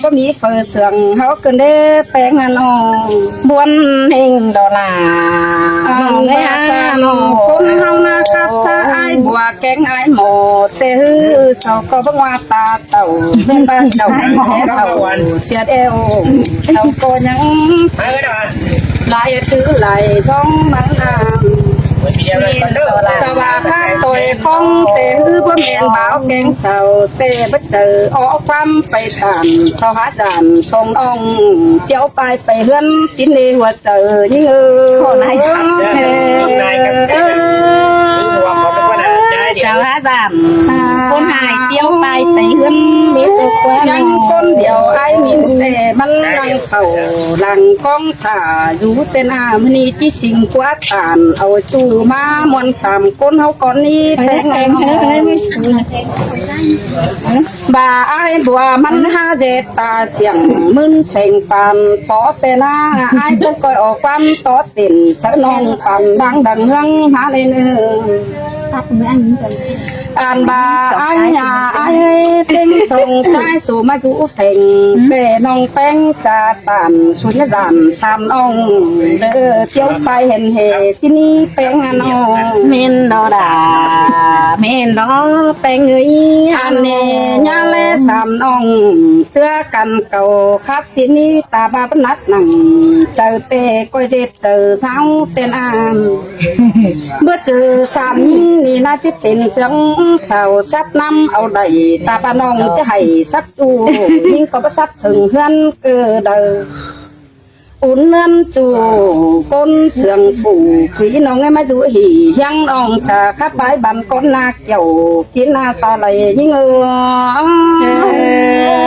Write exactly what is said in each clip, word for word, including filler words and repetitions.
báu ꞌmí phaư sương ꞌháu ꞌcọ đé ꞌpéng ăn ꞌnọng. Buôn ꞌhêng đo ꞌla. Ăn ꞌnọng ꞌngai ꞌva ꞌsán ꞌnọng ꞌcốn ꞌháu ꞌna khắp ꞌsá ải bua kéng ải ꞌmo, té ꞌhứ sau ꞌcọ báu ꞌngoa ta tảu, ꞌmen ꞌva sau ꞌmo té tảu, sia eo sau ꞌcọ ꞌnhắng lai thứ lai dong măng nam. Sau ꞌva khắp ꞌtoi khong té ꞌhứ báu ꞌmen báo kéng sau, té báu chaư ók ꞌquám pay tản, sau hák dản song ꞌnọng ꞌtiếu pay pay ꞌhướn sín ꞌnê hua chaư ꞌnhính ơi. Sau hák dản ꞌcốn ải ꞌtiếu pay pay ꞌhướn mết tô ꞌquá ꞌnhắng ꞌcốn điêu ải ꞌmí ꞌtẹ ꞌmắn lăng khảu lăng ꞌcóng thả dú ꞌtến ꞌa ꞌmự ꞌnị ꞌchí sing ꞌquá tản au ꞌchu ꞌmá ꞌmuôn sam ꞌcốn ꞌháu ꞌcón ꞌnị ꞌpéng ꞌpéng ꞌnọng. Bả ải bua ꞌmắn hák ꞌdệt ta siẻng ꞌmưn seng pàn pó ꞌtẹ ꞌna ải ꞌcốn ꞌcoi ók ꞌquám tó tỉn sáư ꞌnọng pàn đang đang ꞌhướng hák ꞌnê ꞌnớ. Ăn bả ải ꞌnhá ải ꞌtếng sông ꞌsái su ꞌmá dú pheng ꞌtẹ ꞌnọng ꞌpéng ꞌchạ tản su ꞌnhá dản sam ꞌnọng đơ ꞌtiếu pay hên hê sín ꞌpéng ăn ꞌnọng. ꞌMen đo đa, ꞌmen đo ꞌpéng ơi. Ăn ꞌnê ꞌnhá ꞌlé sam ꞌnọng ꞌchưa căn cảu khắp sín ꞌnị ta báu báu nắc nẳng chaư ꞌtẹ ꞌcoi ꞌdệt chaư ꞌsáo ꞌtến ăn. Báu chaư sam ꞌnhính ꞌnị ꞌná ꞌchí pên sương sau sắp ꞌnăm au đảy ta báu ꞌnọng ꞌchí hảy sắp ꞌchu ꞌnhính ꞌcọ báu sắp thửng ꞌhướn ꞌcơ đaư. Ún ꞌnưn ꞌchu ꞌcốn sương phủ quí ꞌnọng ꞌngai ꞌmá dú hỉ ꞌhiếng ꞌnọng ꞌchạ khắp bái băn ꞌcốn ꞌna kiẻo kin ꞌna ta đảy ꞌnhính ơi.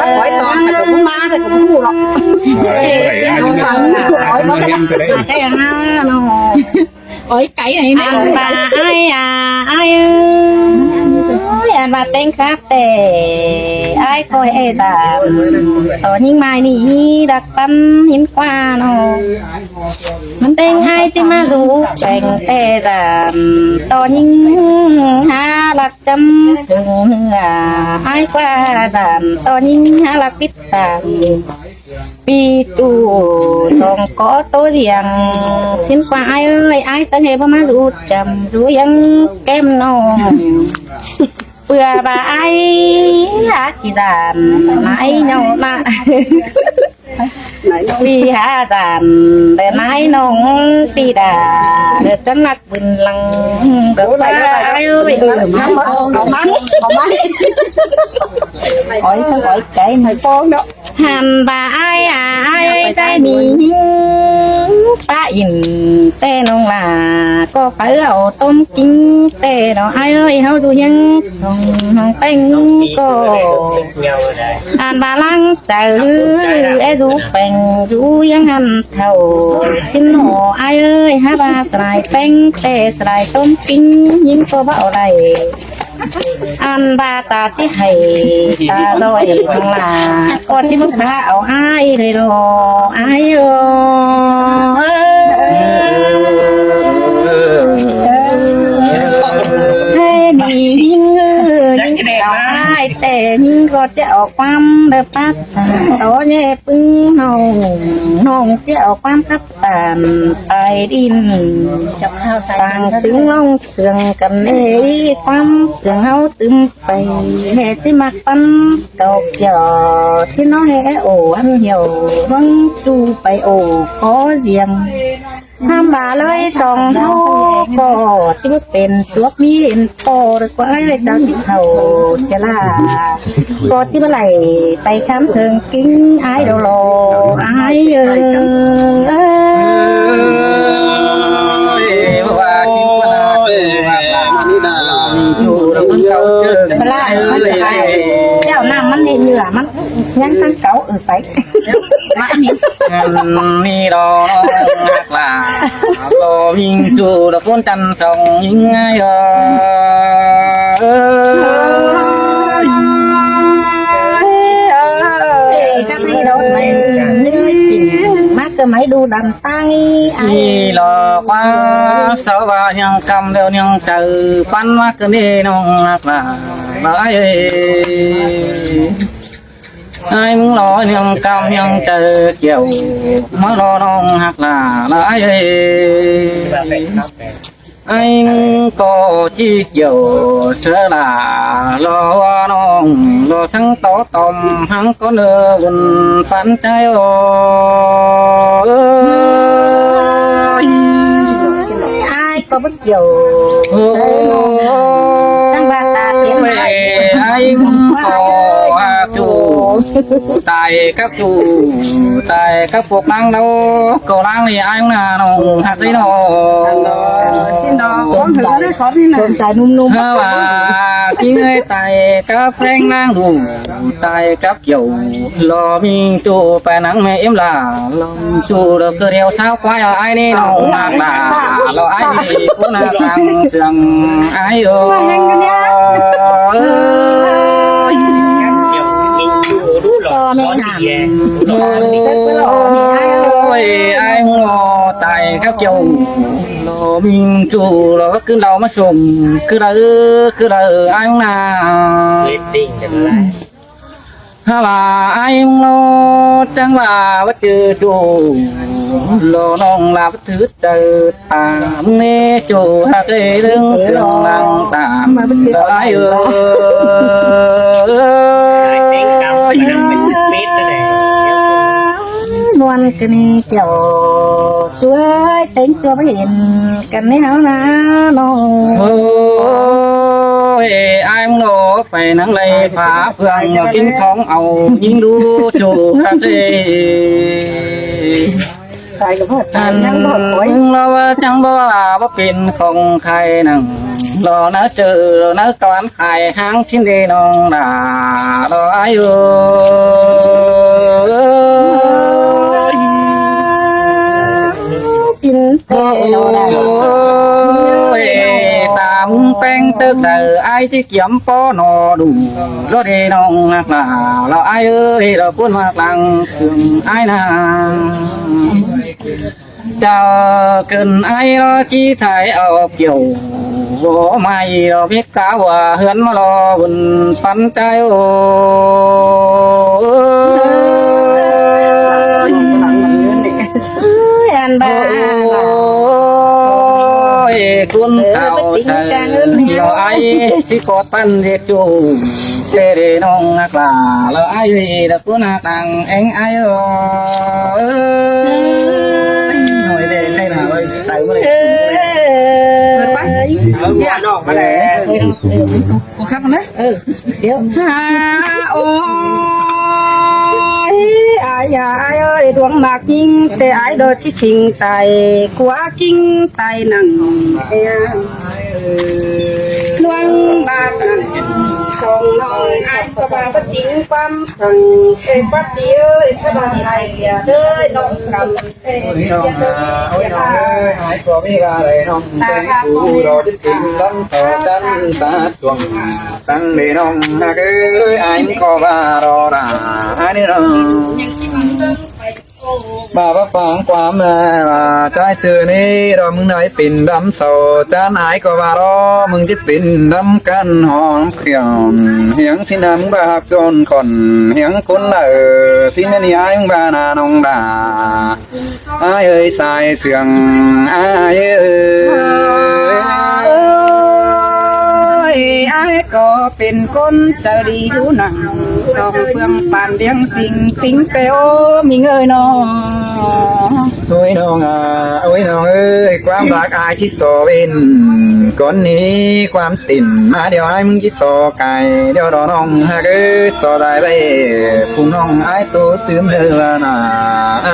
Khắp ói ꞌtọn sặc ꞌcọ ꞌmá sặc ꞌcọ ꞌhụ ꞌlọ. Ôi, cáy này ăn bả ải à, ải ơi, ăn bả ꞌtếng khắp ꞌtẹ ải ꞌcoi ê dản tó ꞌnhính mai ꞌnị đắc tăn hín ꞌquá ꞌnọ. ꞌMắn ꞌtếng ải ꞌchí ꞌmá dú pheng ê dản tó ꞌnhính hák lắc chăm thửng ꞌnưng à, ải ꞌquá dản tó ꞌnhính hák lắc pít sảng. ꞌPi ꞌchu song ꞌcọ ꞌtố ꞌdiệng sín ꞌquá ải ơi, ải chắng hê báu ꞌmá dú chăm dú ꞌhiếng kem ꞌnọng. ꞌPưa bả ải hák ꞌki dản nái ꞌnọng ꞌnạ. ꞌPi hák dản đơ nái ꞌnọng ꞌpi đa đơ chắng lắc bưn lăng đơ bả ải ơi. Au ꞌmắn, au ꞌmắn. Ói săng ói cáy mái ꞌpó ꞌnọ. Hăn bả ải à, ải ơi, ải ꞌnị ꞌnhính pá ỉn ꞌtẹ ꞌnọng lả ꞌcọ pháư au tôm kin ꞌtẹ ꞌnọ ải ơi, ꞌháu dú ꞌhiếng song ꞌnọng ꞌpéng ꞌcọ. Ăn bả lăng chaư ê dú pheng dú ꞌhiếng hăn thảu sín ꞌnọ ải ơi, hák bả sải ꞌpéng ꞌtẹ sải tôm kin ꞌnhính ꞌcọ báu đảy. Ăn bả ta ꞌchí hảy ta ꞌdội ꞌnọng lả ꞌcọ ꞌchí báu pá au ải đảy ꞌlọ ải ơi. Hê ꞌnị ꞌnhính ơi, ꞌnhính au ải ꞌtẹ ꞌnhính ꞌcọ ꞌchí au ꞌquám đơ pắt chăng tó ꞌnhé ꞌpứng ꞌnọng, ꞌnọng ꞌchí au ꞌquám khắp tản pay đin. Tang chứng ꞌlống sương căn ê, ꞌquám sương ꞌháu tứm pay, hê ꞌchí ꞌmặc ꞌpắn cảu kiẻo, sín ꞌnọng ê ổ ăn hiẻo, ꞌmướng ꞌchu pay ổ có diêng. Hăm bả ꞌlới song ꞌháu ꞌcọ ꞌchí báu pên chuốp ꞌmí hên ꞌpo đơ ꞌquá ải ơi, chảu ꞌchí thảu sia ꞌlạ. ꞌCọ ꞌchí báu đảy pay khám thơng kin ải đaư ꞌlọ ải ơi. Bả ꞌlạ, ꞌmắn sải ꞌchạu ꞌnặm ꞌmắn ꞌnị ꞌnhựa ꞌmắn ꞌnhắng sắng cáu ư pay. Ăn ꞌnị đo ꞌnọng ꞌhặc lả, ꞌcọ ꞌmí ꞌchu đo ꞌcốn chăn song ꞌnhính ải ơi. Ê, cắp ꞌnị đo ꞌmắn ꞌnhính ꞌcọ ꞌmá ꞌcọ ꞌmá đu đăm ꞌtáng ꞌnị ải. ꞌNị lo ꞌquá sau ꞌva ꞌnhắng ꞌcắm ꞌlẹo ꞌnhắng chaư ꞌpắn ꞌmá ꞌcọ ꞌnị ꞌnọng ꞌhặc lả. Bái ơi. Ai ꞌmứng lo ꞌnưng ꞌcắm ꞌnưng chaư kiẻo, ꞌmá lo ꞌnọng ꞌhặc lả ꞌlạ ai ơi. Ai ꞌmứng ꞌcọ ꞌchí kiẻo sia lả lo ꞌnọng lo sắng tó tỏm hăng ꞌcốn ꞌnớ bun phắn chaư ô. Ai ꞌcọ báu kiẻo. Ôi, sắng ꞌva ta thiến ai. Ai ꞌmứng ꞌcọ ꞌhặc ꞌchu tai cắp ꞌchu tai cắp pok ꞌláng ꞌlẹo ꞌcọ ꞌláng ꞌnị ai ꞌmứng ꞌnạ ꞌnọng ꞌhặc ꞌnị ꞌnớ. Xin đó, con thử đấy, con đi nào. Sôm chai ꞌnum ꞌnum. Hơ ꞌva ꞌchí ꞌngai tai cắp ꞌpéng ꞌláng ꞌlụk tai cắp kiẻo lo ꞌmí ꞌchu pay nẳng ꞌmẹ ꞌếm lả lo ꞌchu lo ꞌcọ điêu sáo quái ai ꞌnị ꞌnọng ꞌhặc lả lo ai ꞌnị ꞌcốn ꞌnạ tang sương ai ơi. Ôi, ai ꞌmứng lo tai cắp kiẻo lo ꞌmí ꞌchu lo ꞌcứn đaư ꞌmá sôm ꞌcứn đaư ꞌcứn đaư ai ꞌnạ. Hơ ꞌva ai ꞌmứng lo chắng ꞌva báu ꞌchư ꞌchu lo ꞌnọng lả báu thứt chaư ta ꞌmứng ꞌnị ꞌchu ꞌhặc ꞌlới ꞌlướng sương lăng ta lo ai ơi. ꞌMuôn ꞌcọ ꞌnị kiẻo ꞌchu ơi, ꞌtếng ꞌchu báu hên căn ꞌnị ꞌháu ꞌnạ ꞌnọng. Ôi, ai ꞌmứng lo pay nẳng ꞌlạy phả phượng ꞌnọ kin khong au ꞌnhính đu ꞌchu ꞌhặc ꞌlới. Ăn ꞌmứng lo ꞌva chắng báu ꞌva báu pên khong khai nẳng lo ꞌnớ ꞌchư lo ꞌnớ ꞌcọ ăn khai háng ꞌsịn đi ꞌnọng lả lo ai ơi. Xin tê lo đa. Ôi, ta ꞌmứng ꞌpéng tớc đaư ai ꞌchí kiẻm ꞌpo ꞌnọ đu lo đi ꞌnọng ꞌhặc lả lo ai ơi lo ꞌcốn ꞌmá lăng sương ai ꞌnạ. Chảu ꞌcứn ai lo ꞌchí thái au kiẻo ꞌvọ mai lo mết cá ꞌva ꞌhướn ꞌmá lo bun phắn chaư ô. Ăn ba. Ôi, ꞌcốn thảu chaư lo ai ꞌchí ꞌcọ tăn ꞌdệt ꞌchu. Tê đi ꞌnọng ꞌhặc lả lo ai ơi lo ꞌcốn ꞌnạ tang ꞌéng ai ơi. Ôi, đây, đây là ơi, sai ꞌmá đây. Ơ, ꞌnọng ꞌmá đây. Cô khắp đấy. Ơ, điêu. Hả, ôi, ai da ai ơi, đuống mạc ꞌnhính, tê ai đó ꞌchí sing tai, ꞌquá king tai nẳng. ꞌLuống mạc nẳng, song ꞌnọng ai ꞌcọ ꞌva báu ꞌtếng ꞌquám săng, ê, bác Tí ơi, ꞌcọ ꞌva ai sia ơi, ꞌnọng căm. Ôi, ꞌnọng à, ôi, ꞌnọng ơi, ai ꞌcọ ꞌmí ꞌva đảy ꞌnọng, ta ꞌtếng ꞌva cu ꞌcọ ꞌmí đỏ đít kính lắm, tỏ chắn ta chuông, tăng đi ꞌnọng ꞌhặc ơi, ai ꞌcọ ꞌva đỏ đà, ai đi ꞌnọng. Ba bác pháng ꞌquám, à, ꞌchái sư ꞌnị, đỏ ꞌmứng đảy pên đăm sau, chán ai ꞌcọ ꞌva đỏ, ꞌmứng ꞌchí pên đăm căn hỏng khiỏng, hiếng ꞌsịn ꞌnặn ꞌva hák ꞌcốn khỏn, hiếng ꞌcốn đaư, ꞌsịn ꞌnị ai ꞌmứng ꞌva ꞌnạ ꞌnọng đà. Ai ơi, sai sương, ai ơi. Ôi, ai ꞌcọ pên ꞌcốn chaư đi dú nẳng, song ꞌpương păn ꞌviếng sing ꞌtếng pê ꞌmí ꞌngới ꞌnọng. Ôi ꞌnọng à, ôi ꞌnọng ơi, ꞌquám bác ai ꞌchí so ꞌvến ꞌcốn ꞌnị, ꞌquám tỉn ꞌmá điêu ai ꞌmứng ꞌchí so cai, điêu đỏ ꞌnọng ꞌhặc ơi, so tai ꞌvạy, phung ꞌnọng ai tô tứm đaư ꞌva ꞌnạ,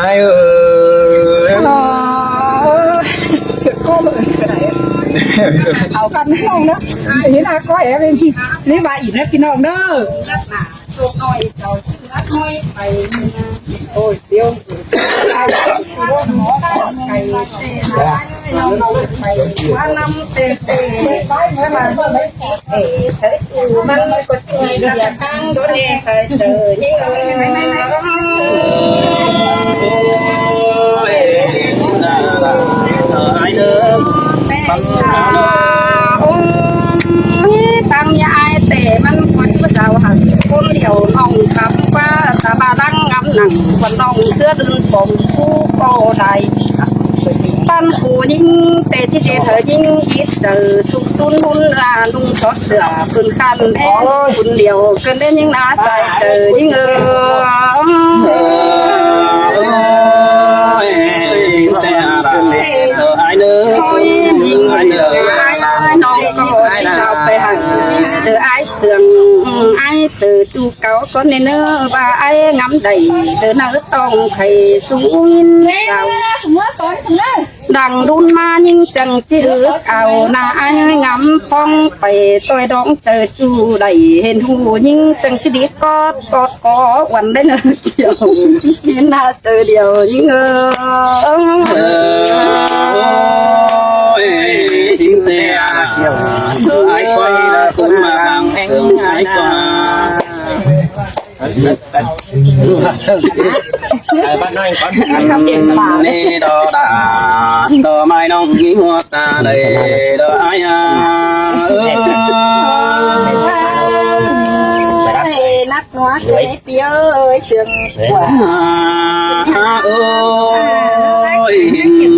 ai ơi. Ôi, sửa cô lươn cái này. Au căn ꞌnọng ꞌnớ. Ai, ꞌnị ꞌnạ ꞌcọ ép ꞌnị. ꞌNị ꞌva ỉn ꞌnớ ꞌpi ꞌnọng ꞌnớ. Ôi, điêu. Tăng nhà ai tể măn ꞌcọ ꞌchí ꞌva sau hẳn ꞌcốn điêu ꞌnọng khắp ꞌva Đang ngắm nẳng quần nòng xưa đơn bóng cũ cô đài. Păn khu nhính tê chi tê thờ nhính ít giờ sung tún tún là nung xót sửa cơn khan em phun liều cơn đến những ná sai giờ nhính ơ. Ôi, nhính ơi, ai ơi, nòng cô đi sao phải hẳn. Từ ai sương, ai sự chu cáo con nên nơ và ai ngắm đẩy, từ nơ tông thầy sung in vào. Đang đun ma nhưng chẳng chữ áo na ai ngắm phong phải tôi đóng chờ chu đẩy hên hù nhưng chẳng chữ đi cót cót có quần đấy nơ kiểu. Kín na chờ điều nhưng ơ. Ôi, chính tê à. Ai qua cũng mà bằng sương ai qua. Nê đó đã, đó mai nòng nghi hua ta đây, đó ai à. Ôi, nắp nó cái piếu ơi, sương. À, ôi,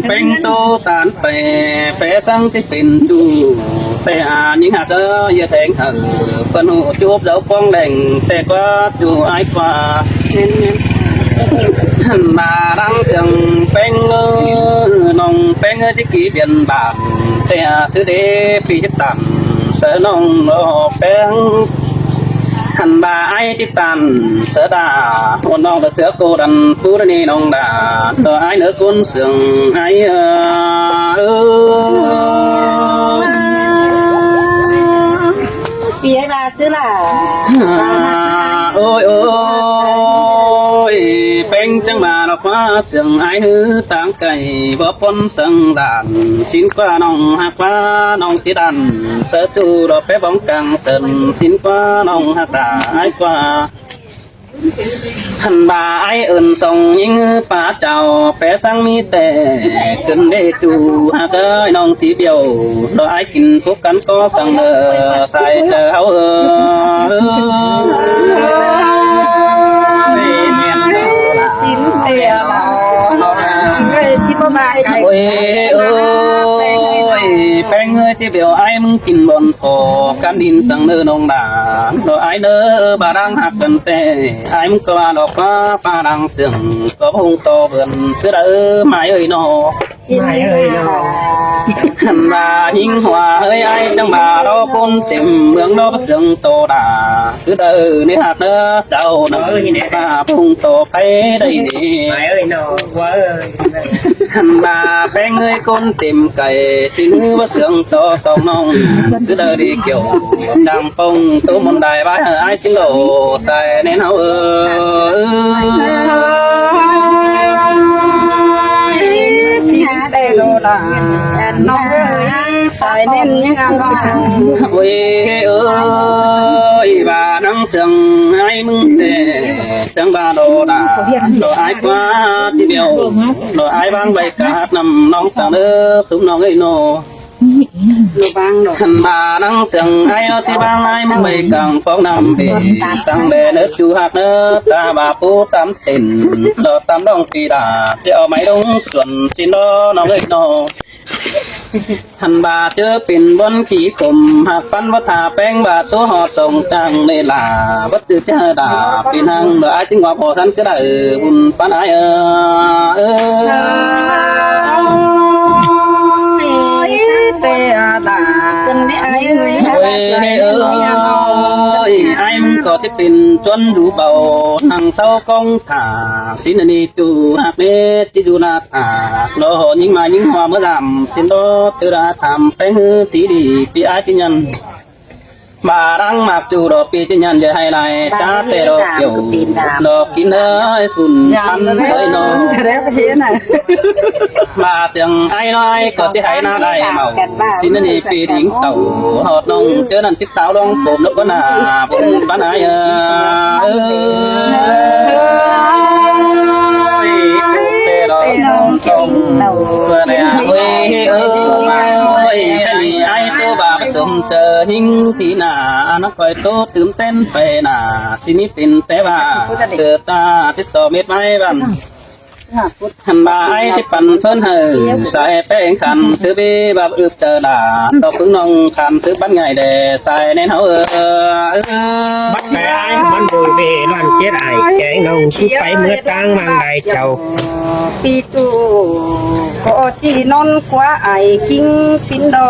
peng tô tán pe, pe sang chi pin chu, pe à, những hạt ơ, ya thèng thở, phân hộ chụp dấu quang đèn, pe qua chu ai qua. Mà đang sương peng ơ, nòng peng ơ, chi kỷ biên bản, pe à, sư đế phi chất tản, sơ nòng nó peng. Hẳn bà ai chít tàn sớ đà, ôn nong bà sớ cô đàn phú đà ni nong đà, tờ ai nớ côn sương ai ơ. Pía bà xứ là. À, ôi ôi, peng chăng mà nó khóa sương ai hứ táng cày, bó pôn sương đàn, xin qua nong hạc qua nong tí đàn, sớ tu đó pé bóng căng sân, xin qua nong hạc đà ai qua. Hẳn bà ai ơn song những pá chào pé sang mi tệ, cơn đê chu hạc ơi nong tí biểu, đó ai kín phúc cắn có sang lờ, sai chờ háo ơ. Xin tê bà. Ôi, ôi, peng ơi, chi biểu ai mưng kín bọn phô, căn đin sang nơ nông đà, nơ ai nơ bà đang hạc cần tê, ai mưng có bà đọc phá, phá đang sương, có bông to vườn, cứ đỡ mai ơi nó. Mai ơi nó. Bà nhính hòa hơi ai chẳng bà đó côn tìm mương đó sương tô đà, cứ đỡ nên hạt nơ, cháu nơ, bà bông to phải đây đi. Mai ơi nó, quá ơi. Hẳn bà peng ơi côn tìm cày, xin hứa bất sương to song nong, cứ đợi đi kiểu, đang phong tố môn đài bái hờ ai xin đổ, sai nên háo ơi. Xin đây lô là, nong ơi, sai nên những ăn. Ôi ơi, bà nắng sương ai mưng tê, chẳng bà đổ đà, đổ ai qua tí biểu. Lo ai bang bai ka hak năm nong sang đơ sum nong ơi nô. Lo bang lo. Hăn ba nắng sương ai lo ti bang ai mong bai kang phong năm bê. Sang bê nơ chu hak nơ ta ba pu tam tin. Lo tam đong phi đà. Ti o mai đong chuan xin lo nong ơi nô. Hăn ba chớ pin bón khí khum hak păn bớt thả peng ba tô họt sông trang nê là bớt chữ chớ đà pin hăng lo ai chính ngọc hồ thân cứ đà bùn păn ai ơ. Ơi, tê à đà. Ơi, ơi, ai mưng có ti pin chuan đủ bầu hăng sau công thả xin ni chu hak nê ti du na thả lo hồ nhính ma nhính hoa mơ làm xin lo chữ đà tham peng hư tí đi pi ai ti nhăn. Ba đang mạc chu đỏ pi ti nhăn dê hay lai cha tê đỏ kiểu đỏ kín hơi sùn ăn hơi nô. Ba siang ai nói có ti hay na đài màu xin ni pi đính tàu họt nông chớ năn ti táo đong phôm lốc bắn à phôm bắn ai ơ. Ơi, tê đỏ tông nè ơi ơi, cái gì ai tô ba sớm ꞌchớ ꞌhịn ꞌpi ꞌnạ, ꞌnặn ꞌcoi ꞌtố tứm ꞌtến pay ꞌnạ, ꞌsịn ꞌnị pên té ꞌva, ꞌcọ ta tít so mết ꞌmái ꞌvắn. Hăn ꞌva ải tít păn ꞌphớn hảư, sai ꞌpéng khăn ꞌsứ ꞌviạk báp ứp ꞌchớ đa, ꞌto ꞌpứng ꞌnọng khăn ꞌsứ bát ngại đe, sai ꞌnén ꞌháu ơ. Bát ngại ải ꞌmắn bội bể loan chết ải, kéng ꞌnọng ꞌsứ pay ꞌmứa ꞌtáng ꞌmăng đai chảu. ꞌPi ꞌchu ꞌcọ ꞌchí ꞌnón ꞌquá ải ꞌkính ꞌsịn đo.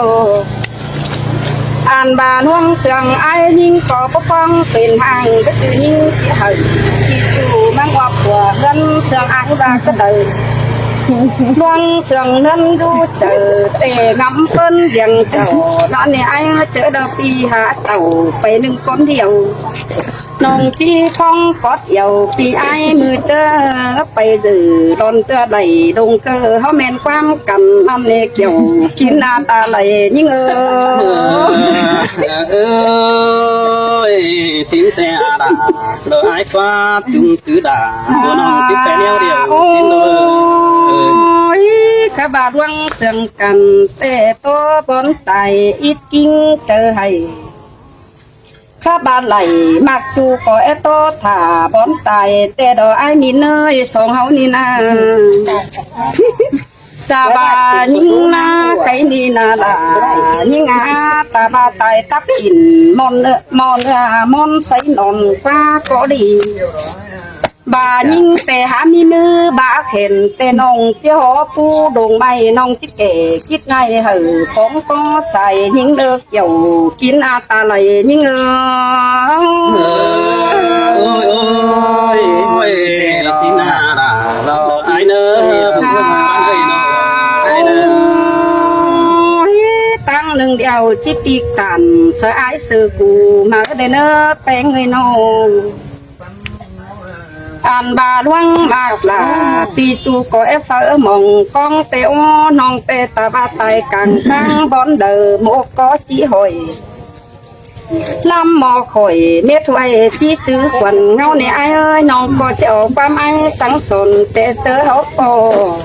Ăn ꞌva ꞌluống ꞌsướng ải ꞌnhính ꞌcọ báu ꞌphắng pên ꞌháng cá ꞌtứ ꞌnhính ꞌchí hảư. ꞌPi ꞌchu ꞌmắn ꞌquá ꞌhướn ꞌsướng ải ꞌva cá đaư. ꞌLuống ꞌsướng ꞌnặn ꞌdú chaư ꞌtẹ ngắm ꞌphớn ꞌviạng chảu. ꞌNặn ꞌnị ải ꞌchớ đaư ꞌpi hák tảu pay ꞌnưng ꞌcốn điêu. ꞌNọng ꞌchí ꞌphóng cót yau ꞌpi ải ꞌmự ꞌchớ pay dự lon ꞌtưa đảy đông cơ ꞌháu ꞌmen ꞌquám căn ꞌnặn ꞌnị kiẻo kin ꞌnạ ta đảy ꞌnhính ơ. Ơi, ꞌsịn té ꞌnạ, đo ải ꞌquá ꞌchung cứ đa, ꞌcọ ꞌnọng ꞌchí pay ꞌnéo điêu, ꞌsịn đo. Ôi, cá ba ꞌluống ꞌsướng căn ꞌtẹ ꞌtố bón tai ít ꞌkính chaư hảư. Cá ba đảy ꞌmặc ꞌchu ꞌcọ é ꞌtố thả bón tai ꞌtẹ đo ải ꞌmí ꞌnới song ꞌháu ꞌnị ꞌnạ. Ta ba ꞌnhính ꞌnạ khay ꞌnị ꞌnạ đa, ꞌnhính ꞌnạ ta ba tai tắp kin ꞌmón ꞌnớ, ꞌmón ꞌnớ, ꞌmón sáy ꞌnón ꞌquá ꞌcọ đi. Ba ꞌnhính ꞌtẹ hák ꞌmí ꞌmứ ba khen ꞌtẹ ꞌnọng ꞌchí hó pú đông ꞌmạy ꞌnọng ꞌchí kẻ kít ꞌngai hảư phóng ꞌtó sai ꞌnhính đơ kiẻo kin ꞌnạ ta đảy ꞌnhính ơ. Ôi, ôi, ôi, ꞌsịn ꞌnạ đa, đo ải ꞌnớ, ôi, ꞌtáng ꞌnưng điêu ꞌchí ꞌpị cản, ꞌsớ ải ꞌsớ cu ꞌmá đảy ꞌnớ ꞌpéng ơi ꞌnọng. Ăn ꞌva ꞌluống ꞌmặc lả, ꞌpi ꞌchu ꞌcọ é phaư mong cong ꞌtẹ ó ꞌnọng ꞌtẹ ta ba tai cang ꞌtáng bón đaư ꞌmộ ꞌcọ ꞌchí hỏi. ꞌLắm ꞌmo khỏi mết ꞌhuai ꞌchí chứ khuôn ꞌngáu ꞌnị ải ơi, ꞌnọng ꞌcọ ꞌchí au ꞌquám ải sắng son ꞌtẹ ꞌchớ ꞌháu ꞌcọ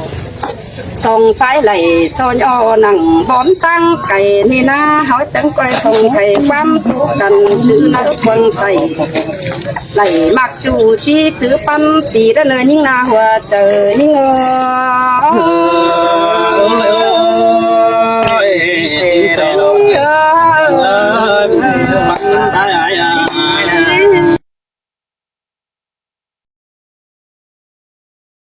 song phái đảy so ꞌnhó nẳng bón ꞌtáng cay ꞌnị ꞌnạ, ꞌháu chắng ꞌcoi khong cay ꞌquám sú căn chứ ꞌnặn quăng say. Đảy ꞌmặc ꞌchu ꞌchí chứ păn ꞌpi đa ꞌnớ ꞌnhính ꞌnạ hua chaư ꞌnhính ơ.